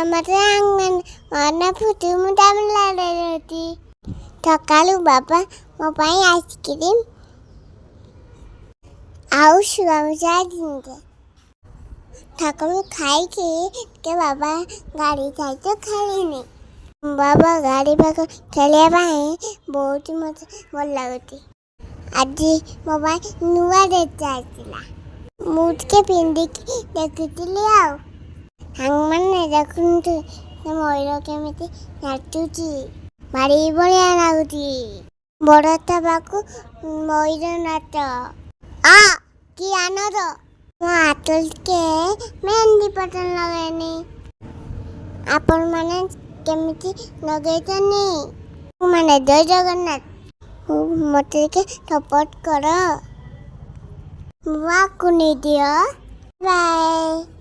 ଆମର ଆଙ୍ଗନ ଫୁଟୁ। ମୁଁ ତାମିଲନାଡ଼ୁରେ ରହୁଛି। ସକାଳୁ ବାବା ମୋ ପାଇଁ ଆଇସ୍କ୍ରିମ୍ ଆଉ ସୁଗାମିଠା କିଣିଲେ। ସକାଳୁ ଖାଇକି ଟିକେ ବାବା ଗାଡ଼ି ସହିତ ଖେଳିନି। ବାବା ଗାଡ଼ି ପାଖ ଖେଳିବା ପାଇଁ ବହୁତ ମୋତେ ଭଲ ଲାଗୁଛି। ଆଜି ମୋ ପାଇଁ ନୂଆ ଡ୍ରେସ୍ ଆସିଥିଲା, ମୁଁ ଟିକେ ପିନ୍ଧିକି ଦେଖୁଥିଲି। ଆଉ ସାଙ୍ଗମାନେ, ଦେଖନ୍ତୁ ସେ ମୟୂର କେମିତି ନାଚୁଛି, ଭାରି ବଢ଼ିଆ ଲାଗୁଛି। ବଡ଼ ପାଖକୁ ମୟୂର ନାଚ, ଆ କି ଆନନ୍ଦ! ମୋ ହାତରେ ଟିକେ ମେହେନ୍ଦି ପତ୍ର ଲଗେଇନି। ଆପଣମାନେ କେମିତି ଲଗେଇଛନ୍ତି? ମାନେ ଜୟ ଜଗନ୍ନାଥ। ମୋତେ ଟିକେ ସପୋର୍ଟ କର, ମୋ ଆକୁ ନେଇଦିଅ। ବାଏ।